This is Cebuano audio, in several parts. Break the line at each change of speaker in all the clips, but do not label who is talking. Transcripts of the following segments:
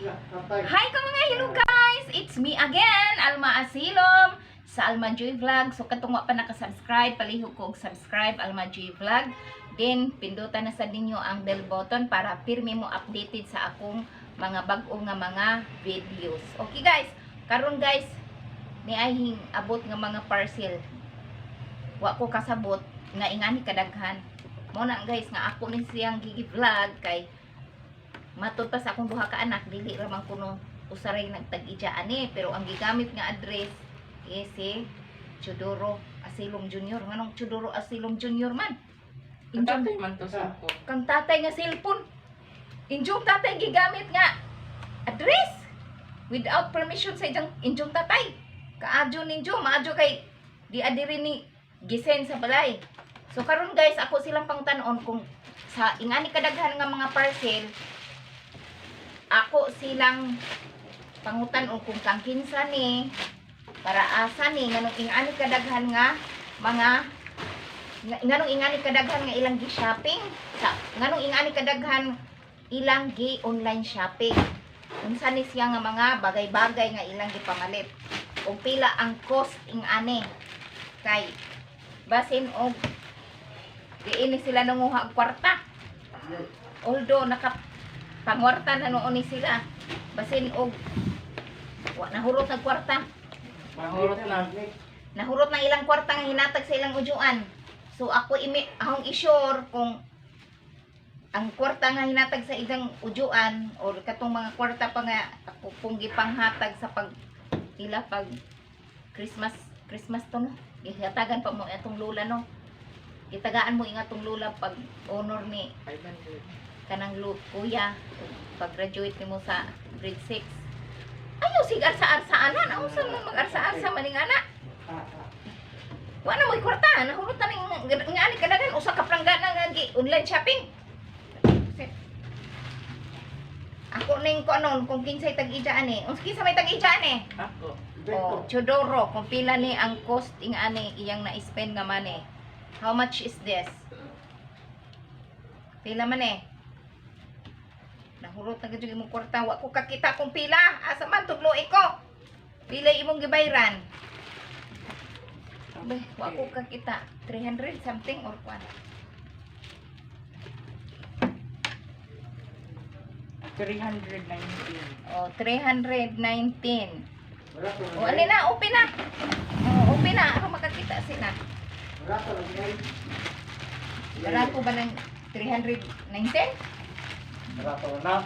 Hi ka mga hello guys! It's me again, Alma Asilom sa Alma Joy Vlog. So katong wa pa naka-subscribe, palihog ko og subscribe, Alma Joy Vlog. Then pindutan na sa ninyo ang bell button para pirmi mo updated sa akong mga bag-o nga mga videos. Okay guys, karon guys, ni ay abot nga mga parcel. Wa ko kasabot nga ingani kadaghan. Mo na guys nga ako ni siyang gigi-vlog kay matud pa sa akong duha ka anak, dili ra man kuno usaray nagtag-ija ani, pero ang gigamit nga address is si Chodoro Asilom Jr. Nganong Chodoro Asilom Jr. man? Injong
Tatay man to sa ko.
Kang tatay nga cellphone. Injong tatay gigamit nga address without permission sa ijang injong tatay. Kaadyo ninyo, maadyo kay di adiri ni gisend sa balay. So karon guys, ako silang pangtan-on kung sa ingani kadaghan nga mga parcel, ako silang pangutan-on kung kang kinsa ni, para asa ni, nganong ingani kadaghan nga mga nganong ingani kadaghan nga ilang gi-shopping sa, nganong ingani kadaghan ilang gi online shopping, unsa ni siya nga mga bagay-bagay nga ilang gipamalit ug pila ang cost ingani, kay basin og diini sila nanguha og kwarta, although naka pangwarta na noon ni sila, basin og wa nahurot ng kwarta.
Nahurot na.
Nahurot na ilang kwarta nga hinatag sa ilang udyuan. So ako imi akong isure kung ang kwarta nga hinatag sa ilang udyuan or katong mga kwarta pa nga ako kung gipanghatag sa pag ila pag Christmas, Christmas to no, gihatagan pa mo atong lola no, gitagaan mo ingatong lola pag honor ni
500.
Kanang kuya pag graduate nimo sa grade 6. Ayaw sig arsa-arsaanan, unsa man mag-arsa-arsa maning ana? Wa na mo'y kwarta, nahurot na ning nga ani kadaghan, usa ka planggana nga gi online shopping. Ako ning ko anon kung kinsay tag-ija ani. Unsa, kinsa may tag-ija ani?
Ako.
Oh, Chodoro, kung pila ni ang cost ing ani iyang na-spend nga money. How much is this? Pila man eh? Nahurot na gid imong kwarta, wa ko kakita kung pila. Asa man, tudloi ko. Pila imong gibayran? Be, wa ko kakita. 300 something or kwan.
319.
Oh, 319. Oh, ani na, open na. Oh, open na. Ako makakita sila. Barato ba ng 319?
Barato na.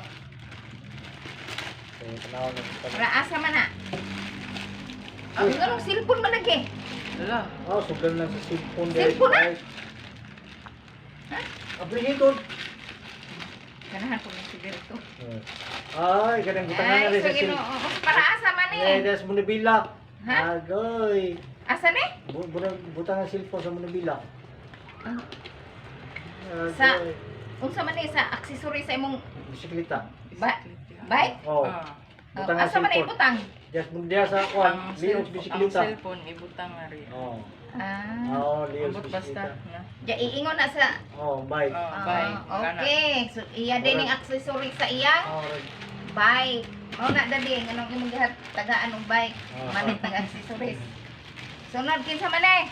Okay, tanaw na.
Para asa man na? Ang ganong cellphone man lagi.
Wala.
Oh, sugdan lang sa cellphone.
Cellphone na? Ha?
Applicator.
Ganahan ko ng sigarito.
Ay, kanang butangan na
Ay,
rin
so
sa
ginoo.
cellphone.
Para asa man
Eh,
eh?
das Munabila.
Ha?
Agoy.
Asa ni?
Butang ang cellphone sa Munabila.
Ah.
Agoy.
Unsa man eh sa accessory sa imong
Bisikleta.
Bike?
Oh.
Ah.
Oh,
Butang ang
asa man na
cellphone.
ibutang?
Just mundiya sa kuan,
Ang
liog
cellphone, ang
bisikleta.
cellphone ibutang na rin.
Oh.
Ah.
Oh, liog
Ambot basta
bisikleta.
na.
Ja iingon na sa
Oh, bike.
Oh,
Ah,
bike.
okay. So iya din ang accessory sa iyang
Oh, right.
bike. Mao na dali nganong imong gihat tagaan og bike.
Ah.
Malit ng accessories. Sunod, kinsa man eh?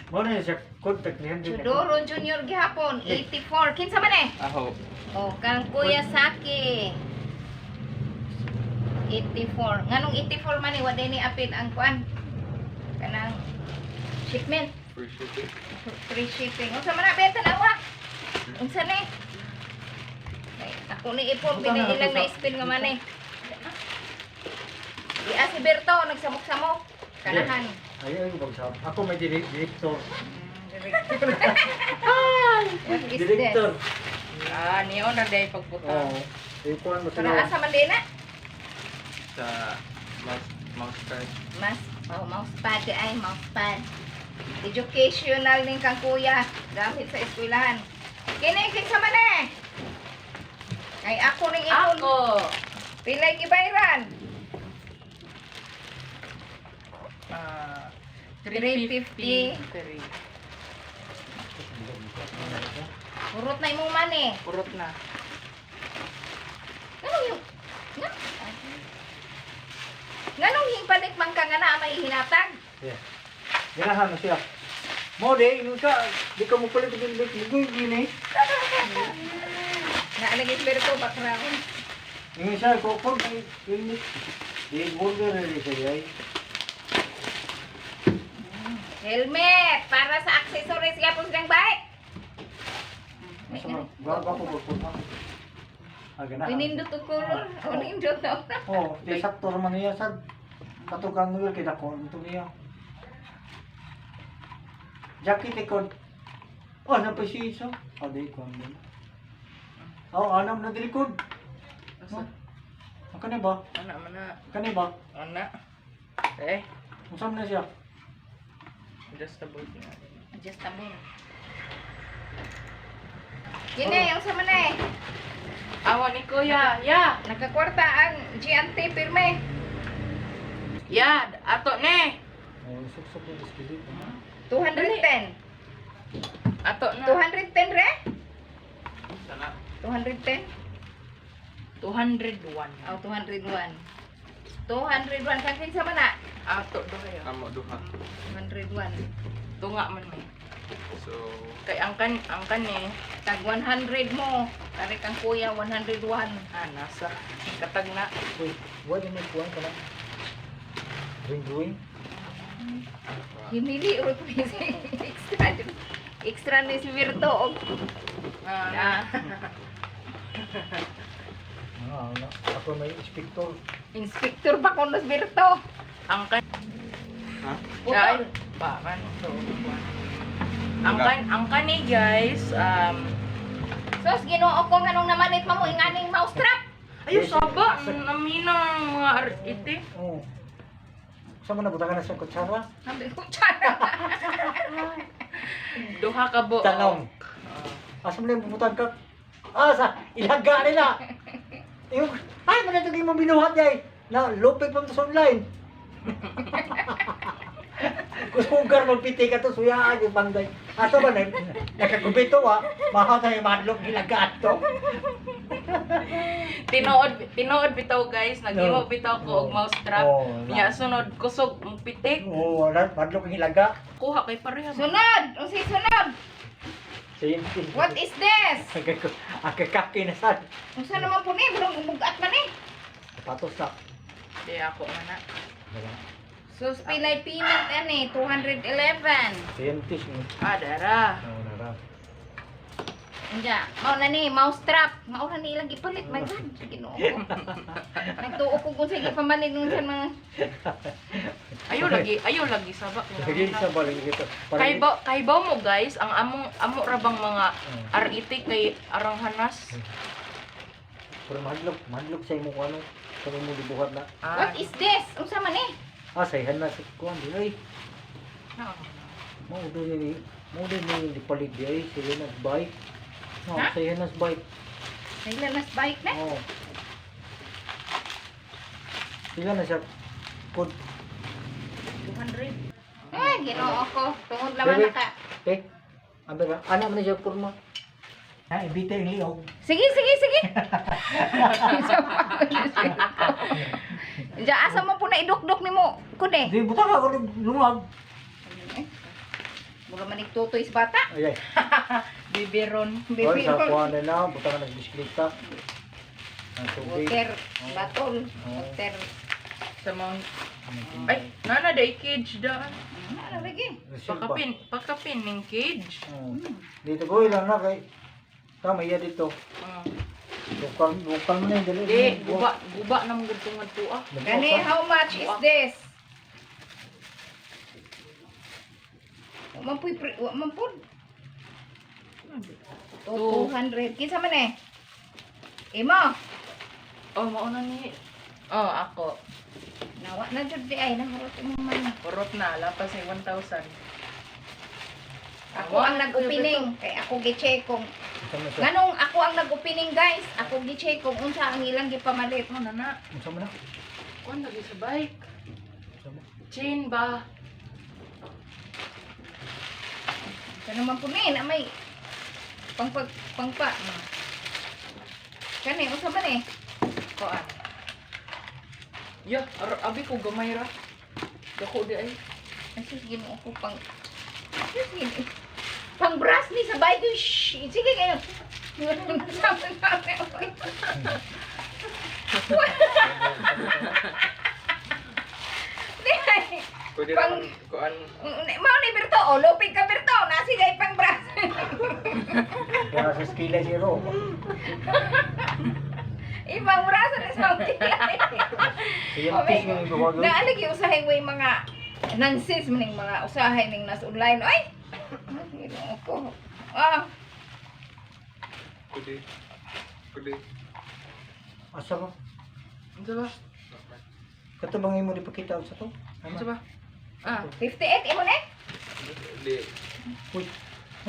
Mo na siya contact ni Henry.
Chudoro Junior gihapon, 84. Kinsa man eh?
Aho.
Oh, kang Kuya Saki. 84. Nganong 84 man eh, wa ni apil ang kuan? Kanang shipment,
Free shipping.
Free shipping. Unsa man na beta na wa? Unsa ni? Ay, ako ni ipon
Buta na
pinailang
ako
na
sa-
spin nga man eh. Di si Berto nagsamok-samok. Kanahan.
Ay, ay, bang. Ako may director.
What is this?
Director.
Ah, niyon na day pagbutang.
Oh, ikuan mo
Para
sila.
asa man din na?
Sa mouse mousepad.
Mas, oh, mousepad ay, mousepad. Educational ning kang kuya. Gamit sa eskwelahan. Kini, kinsa man eh? Ay, ako ning ipon.
Ako.
Pilay gibayran?
Ah,
350.
353.
Hurot na imong money.
Purot na.
Nganong hipalit man ka nga na may hinatag?
Yeah. Ganahan na siya. Mo di, ingon ka, di ka mo palit og helmet, mugoy gini.
Naalagay pero ko background.
Ingon siya, ko ko may helmet. Di burger na rin siya ay.
Helmet para sa accessories gyapon silang bike.
Asa man, gwapo ko ko. Ah, ganahan.
Pinindot og color. O nindot na.
Oh, di sakto man niya sad. Katukan mo kay dako nito niya. Jacket ikon. Oh, na pa siya isa. Oh, di ko din. Oh, anam na dili kod.
Asa?
Ang kani ba?
Ana man na.
Kani ba?
Ana. Eh,
Unsa man na siya?
adjustable na.
Adjustable. Kini, yung sa man eh.
Awa ni Kuya. Ya.
Nakakwarta ang GNT pirme.
Ya, ato ne.
Oh, suksok yung biskili.
210.
Ato na.
210 re?
Sana.
210?
201.
Oh, 201. 201 kan kinsa man na?
Ato do kayo.
Amo duha.
201.
Tunga man may.
So,
Kay ang kan eh.
Tag 100 mo. Tarik ang kuya 101.
Ah, nasa. Katag na.
Uy, wala may kuwan ka lang. Ring ring.
Himili or extra. Extra ni si Virto og
Ah,
ah,
Ah, ano. Ako may inspector.
inspector pa kuno si Virto.
ang kan
ha?
ay,
Putol.
ba kan so. Ang kan eh, guys,
Sos Ginoo ko nganong namalit mo inganing mousetrap.
ayo saba, namina ang mga ite.
Oh. Sa man nabutangan na siyang kutsara?
Sabi ko tsara.
Duha ka buok.
Tanong. Asa man yung bubutang ka? Ah, sa ilaga nila. Yung, ay, man ito yung binuhat niya eh. Na, lupit pa sa online. Kusungkar magpiti ka to, suyaan yung banday. Asa ba na, nakagubito ah. Mahaw na yung madlok nilaga ato.
Tinuod tinuod bitaw guys, naghimo
No.
bitaw ko og mouse trap.
Oh,
Nya sunod kusog mong pitik.
Oo, oh, madlok ang ilaga.
Kuha kay pareha. man.
Sunod, unsay sunod?
Same thing.
What is this?
Ang kakaki na sad.
Unsa naman po ni? Bulong bumugat man eh.
Sapatos na.
Di ako man na.
Wala.
Sus pilay payment ani 211.
Same thing.
Ah, dara.
Oo, nara.
Anja, mao na ni mouse trap. Mao na ni ilang gipalit. My God, Ginoo ko. Nagtuo ko kung sige pamalit nung sa mga
Ayo lagi saba.
Lagi sa balik dito.
Kay ba mo guys, ang among amo ra bang mga RET kay arang hanas.
Pero madlok, madlok sa imo ano. Sa imo gibuhat na.
Ah,
What is this? Unsa man eh?
Ah, sayhan na sa kuan di ay.
Ah.
Mao do ni mao do ni gipalit di ay sila na bike. No,
Ha?
sayhan na sa bike.
Sila nas bike na.
Oo. Sila na siya kod.
200.
Eh, Ginoo ko. Tungod laman
Baby.
na ka.
Eh, ambil anak man na siya kurma. Ha, ibite ang liog.
Sige, sige, sige. Diya, asa mo po na idukduk ni mo? Kude.
Di butang ako lungag.
Mura manig tutoy sa bata.
Ay ay.
Bibiron.
Oy,
Baby,
sa kuan na na, butang na bisikleta. Ang tubig.
Water, batol,
Oh.
water.
Sa mga ay, nana day cage da.
Ano lagi?
Pakapin, pakapin ning cage.
Oh. Dito ko ilang na kay tama iya dito.
Ah.
Bukal bukal mo na yung dali.
Di, guba, guba na mong gudtungan to ah.
Gani, how much is this? Wa man puy wa man pud. 200. Kinsa man eh? Imo.
Oh, mauna ni. Oh, ako.
Nawa na jud di ay nahurot imong man.
Kurot na, lapas ay 1,000.
Ako ang nag-opening kay ako gi-check kung
Unsa man siya?
nganong ako ang nag-opening guys. Ako gi-check kung unsa ang ilang gipamalit.
Oh, nana.
Unsa man na?
Kuan lagi sa bike.
Unsa man?
Chain ba?
Sa naman po ni na may pangpag pangpa. Kani unsa man eh?
Kuan. Ya, abi ko gamay ra. Dako di ay.
Ay, sus, Ginoo ko pang... Sus, Ginoo. Pang brass ni sa bike. Shh! Sige kayo. Sama namin. Di ay.
Pwede naman kuan.
Mao ni Berto, oh, lupig ka Berto, nasi gay pang brass.
Kaya sa skila si Ro.
Ibang brass na sa kilay.
Scientist yung ibabago.
Naalagi usahay way mga nonsense man ning mga usahay ning nas online. Ay. Ay, Ginoo ko. Ah,
Pwede. Pwede.
Asa ba?
Unsa ba?
Kato bang imo dipakita sa to?
Unsa ba? Ah,
58 imo ne?
Di.
Uy.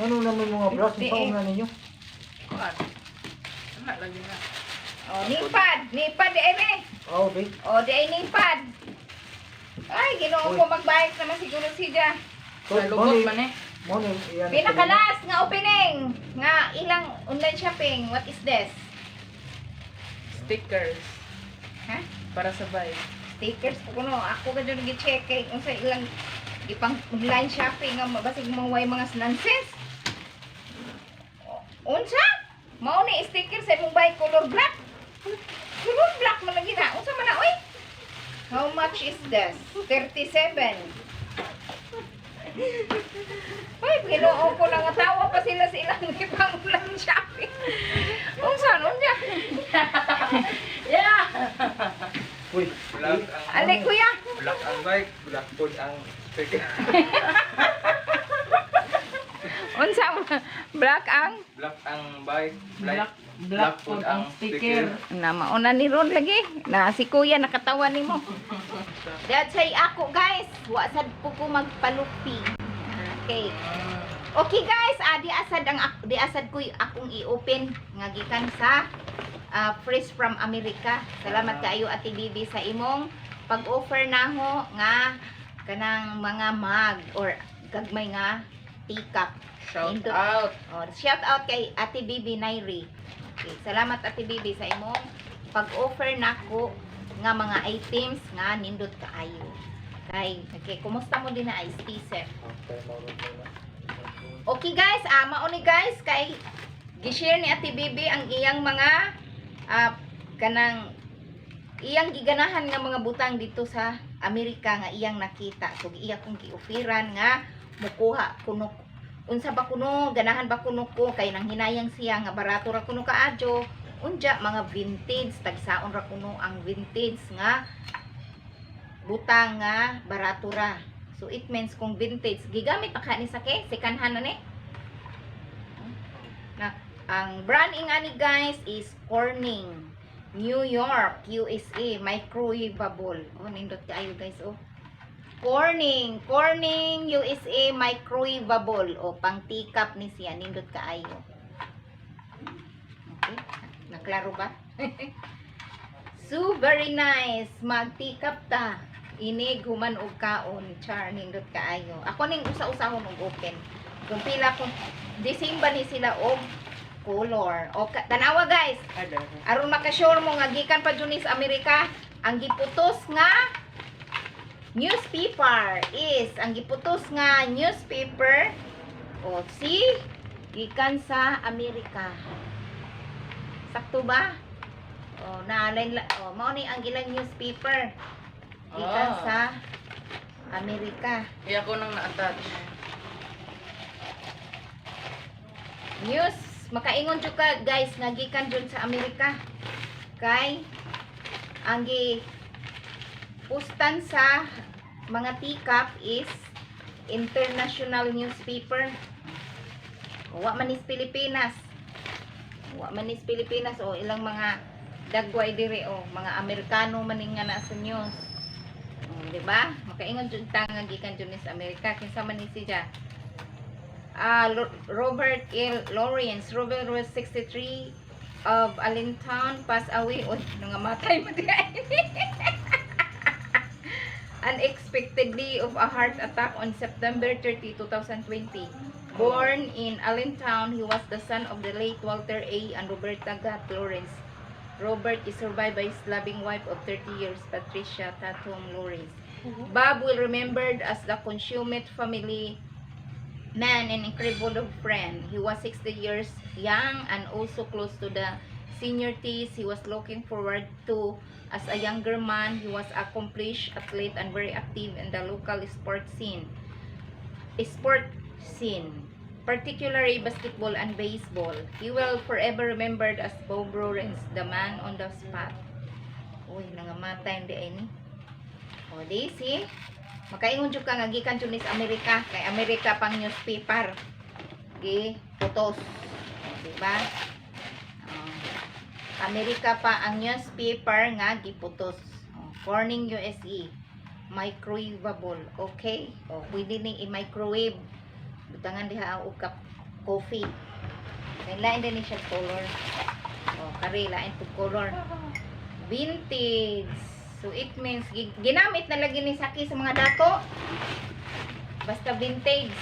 Ano naman mga brush
58.
pa na ninyo?
Kuan. Ana lagi na.
Oh, nipad, nipad di ay me.
Oh, be.
Oh, di ay nipad. Ay, Ginoo ko, magbike naman siguro siya.
Sa lubot man eh.
Mo ni iyan.
Pinakalas nga opening nga ilang online shopping. What is this?
Stickers
Ha?
para sa bike.
Stickers po kuno. Ako ka dyan gi-check kay unsa ilang ipang online shopping nga mabasig mo way mga nonsense. Unsa? Mao ni sticker sa imong bike color black. Color black man lagi na. Unsa man na oy? How much is this? 37. Ay, Ginoo ko na nga tawa pa sila sa ilang ipang online shopping. Unsa nun niya?
Yeah.
Uy.
Black ang
Ale kuya.
Black ang bike, black pod ang sticker.
Unsa black ang
Black ang bike, black
Black black pod ang sticker.
Na mauna ni Ron lagi. Na si kuya nakatawa nimo. That's ay ako guys. Wa sad po ko magpalupi. Okay. Okay guys, di asad ang di asad ko akong i-open nga gikan sa Fresh from America. Salamat kaayo Ate Bibi sa imong pag-offer naho nga kanang mga mug or gagmay nga teacup.
Shout
Indot.
out.
Oh, shout out kay Ate Bibi Nairi. Okay, salamat Ate Bibi sa imong pag-offer nako nga mga items nga nindot kaayo. Kay, okay, kumusta mo din na ice tea, sir?
Okay, mao ron na.
Okay guys, mao ni guys kay gi-share ni Ate Bibi ang iyang mga kanang iyang giganahan nga mga butang dito sa Amerika nga iyang nakita. So iya kong gioferan nga mukuha kuno unsa ba kuno ganahan ba kuno ko kay nang hinayang siya nga barato ra kuno kaadyo unja mga vintage tagsaon ra kuno ang vintage nga butang nga barato ra. So it means kung vintage gigamit pa ka ni sa ke second hand na ni. Na ang brand ing ani guys is Corning, New York, USA, microwavable. Oh, nindot kaayo guys oh. Corning, Corning, USA, microwavable. O, pang teacup ni siya. Nindot kaayo. Okay. Naklaro ba? So, very nice. Mag-teacup ta. Inig, human og kaon. Char, nindot kaayo. Ako ning usa-usahon og open. Kung pila kung disimba ni sila og color. O, tanawa guys.
Ay, dara.
Aron makasure mo nga gikan pa jud ni sa Amerika, ang giputos nga newspaper is ang giputos nga newspaper o si gikan sa Amerika. Sakto ba? O na o mao ni ang ilang newspaper gikan sa Amerika.
Iya ko nang na-attach.
News, makaingon jud ka guys nga gikan jud sa Amerika. Kay ang gi pustan sa mga teacup is international newspaper. Wa man is Pilipinas. Wa man is Pilipinas o ilang mga dagway diri o mga Amerikano man ni nga naa sa news. O, di ba? Makaingon jud ta nga gikan jud ni sa Amerika kinsa man ni siya? Robert L. Lawrence. Robert was 63 of Allentown, passed away. Uy, nangamatay mo di ay. Unexpectedly of a heart attack on September 30, 2020. Born in Allentown, he was the son of the late Walter A. and Roberta Gatt Lawrence. Robert is survived by his loving wife of 30 years, Patricia Tatum Loris. Bob will remembered as the consummate family man and incredible friend. He was 60 years young and also close to the seniorities he was looking forward to. As a younger man, he was accomplished athlete and very active in the local sport scene. Sport scene, particularly basketball and baseball. He will forever remembered as Bob Lawrence, the man on the spot. Uy, nangamatay hindi ay ni. O, di, see? Makaingon jud ka nga gikan jud ni sa Amerika kay Amerika pang newspaper. Gi putos. O, di ba? O, Amerika pa ang newspaper nga giputos. O, Corning USA. Microwavable. Okay? O, pwede ning i-microwave. Butangan diha og cup coffee. Kay lain din ni siya color. O, kari lain pud color. Vintage. So it means ginamit na lagi ni Saki sa mga dako. Basta vintage.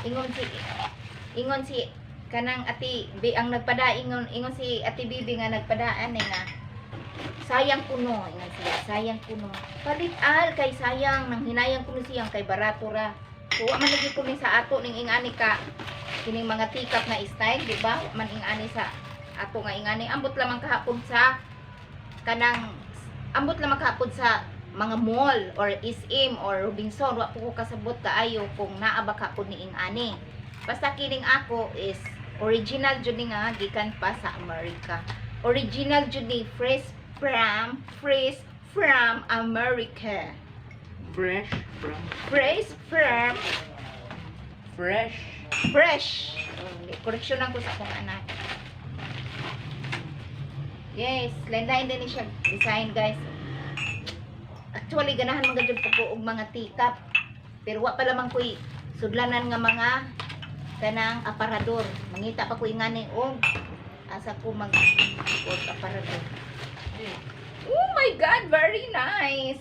Ingon si kanang ati bi ang nagpada ingon si Ate Bibi nga nagpadaan eh nga sayang kuno, ingon siya, sayang kuno, palit al kay sayang nang hinayang kuno siyang kay barato ra. So wa man lagi kuno sa ato ning ingani ka kining mga tikap nga style, di ba? Wa man ingani sa ato nga ingani, ambot lamang kahapon sa kanang ambot lamang kahapon sa mga mall or SM or Robinson. Wa po ko kasabot kaayo kung naa ba kahapon ni ingani. Basta kining ako is original jud ni nga gikan pa sa Amerika. Original jud ni, fresh from America.
Fresh from
Fresh from
fresh.
Fresh. Oh, correction lang ko sa akong anak. Yes, lain-lain din ni siya design, guys. Actually, ganahan man gud ko og mga teacup. Pero wa pa lamang ko'y sudlanan nga mga kanang aparador. Mangita pa ko ingani og asa ko mag og aparador. Oh my God, very nice.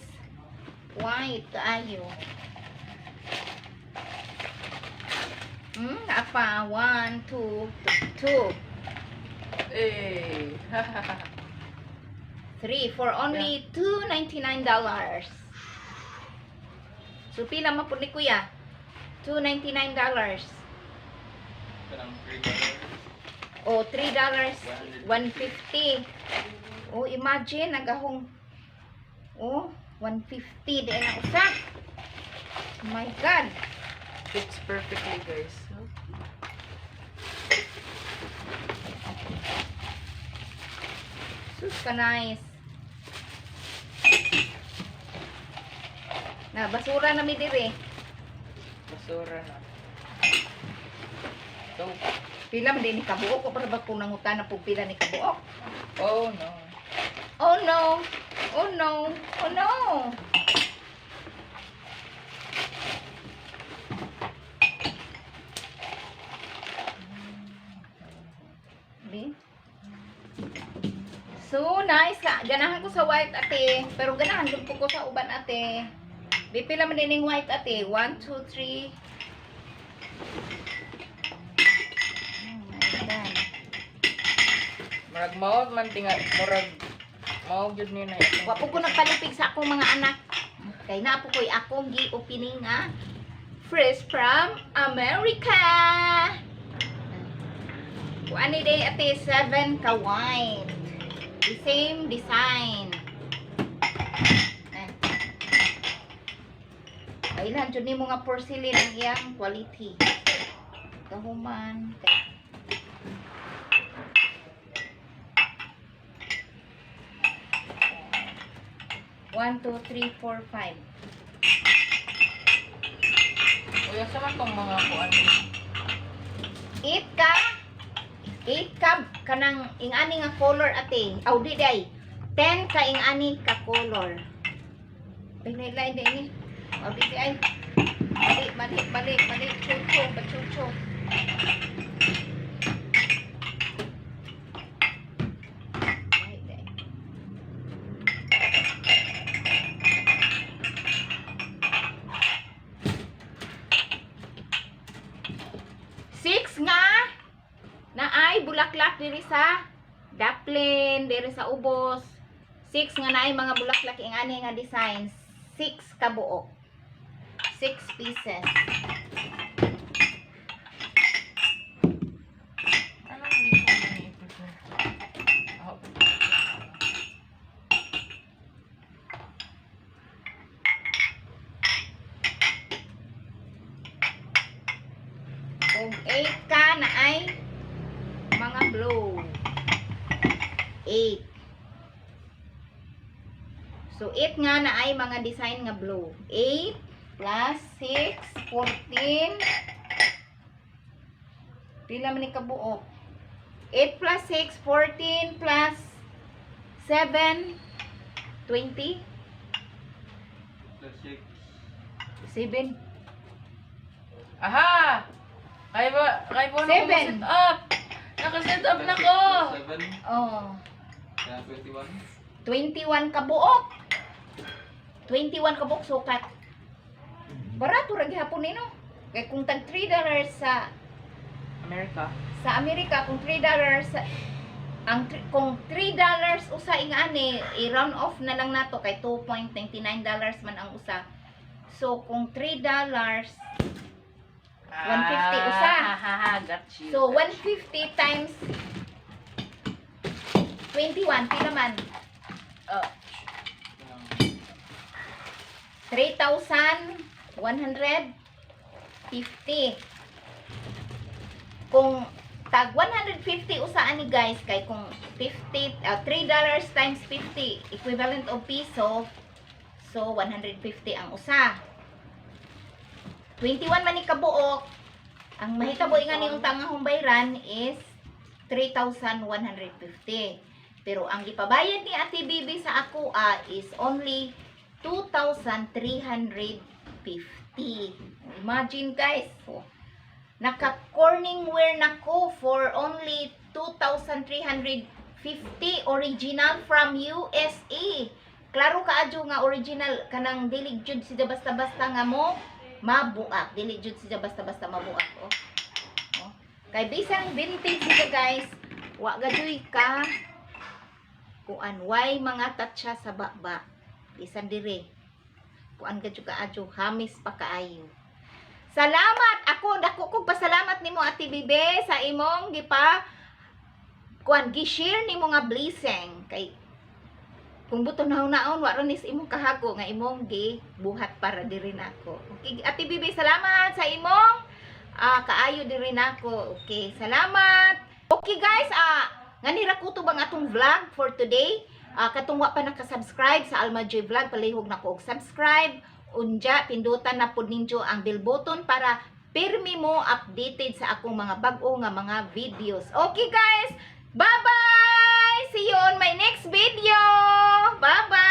White kaayo. Apa? One, two, two,
Eh.
three for only $2.99. So pila man pud ni kuya? $2.99.
Kanang $3.
O $3, 150. Oh, imagine nagahong, oh, 150 di na usa. Oh my God.
Fits perfectly, guys.
Sus ka nice. Na basura na mi dire.
Basura na. So,
Pila man din ni kabuok o para ba kung nangutan na pug pila ni kabuok?
Oh no.
Oh no. Oh no. Oh no. Di? So nice ka. Ganahan ko sa white, ate. Pero ganahan dun po ko sa uban, ate. Di pila man din yung white, ate. 1, 2, 3. Oh my God.
Murag mao man tinga murag mao gyud ni na.
Wa po ko nagpalipig sa akong mga anak. Kay naa po ko'y akong gi-opening nga fresh from America. Kuan ni day ate, 7 ka white. The same design. Eh. Kailan jud nimo nga porcelain ang iyang quality. Kahuman kay. One, two, three, four, five.
Uy, asa man tong mga kuan?
8 ka. 8 ka kanang ingani nga color, ate. Aw di day. 10 ka ingani ka color. Ay lain lain di ni. Aw di di ay. Mali mali mali mali, chucho ba chucho. Ay, di. Six nga na ay bulaklak diri sa Daplin diri sa ubos. 6 nga naay mga bulaklak ingani nga design. 6 ka buok. 6 pieces.
Anong lisa na i-prepare? Oh.
Kung 8 ka na ay mga blow. 8. So, 8 nga na ay mga design nga blow. 8 plus 6, 14. Pila man ni kabuok? 8 plus 6, 14 plus 7, 20.
Plus 6.
7.
Aha! Kaya ba, kaya po na
Seven.
set up! Naka-set up na ko!
Plus 7.
Oh.
Kaya 21.
21 kabuok. 21 kabuok sukat. Barato ra gihapon ni no. Kay kung tag $3 sa
America.
sa Amerika kung $3 sa ang kung $3 usa ingani i-round off na lang nato kay $2.99 man ang usa. So kung $3 150 usa.
Ah, ha, ha, got you.
So 150 times 21 pila man?
Oh.
3,150. Kung tag 150 usa ani guys kay kung 50 $3 times 50 equivalent of piso, so 150 ang usa. 21 man ni kabuok. Ang mahitabo nga niyong tangahong bayran is 3,150. Pero ang gipabayad ni Ate Bibi sa ako is only 2,350. Imagine guys, oh, naka Corningware na ko for only 2,350 original from USA. Klaro kaadyo nga original kanang dili jud siya basta-basta nga mo mabuak. Dili jud siya basta-basta mabuak oh. Oh. Kay bisan vintage siya guys, wa gajuy ka kuan way mga tatsa sa baba. Bisan dire. Kuan gadyo kaadyo hamis pa kaayo. Salamat ako dako kog pasalamat nimo Ate Bibe sa imong gipa kuan gi-share nimo nga blessing kay kung buto na naon wa ra ni sa imong kahago nga imong gibuhat para diri nako. Okay, Ate Bibe, salamat sa imong kaayo diri nako. Okay, salamat. Okay guys, nganira kutob ang atong vlog for today. Katong wa pa naka-subscribe sa Alma Joy Vlog, palihog na ko og subscribe. Unja, pindutan na pud ninyo ang bell button para pirmi mo updated sa akong mga bag-o nga mga videos. Okay guys, bye-bye! See you on my next video! Bye-bye!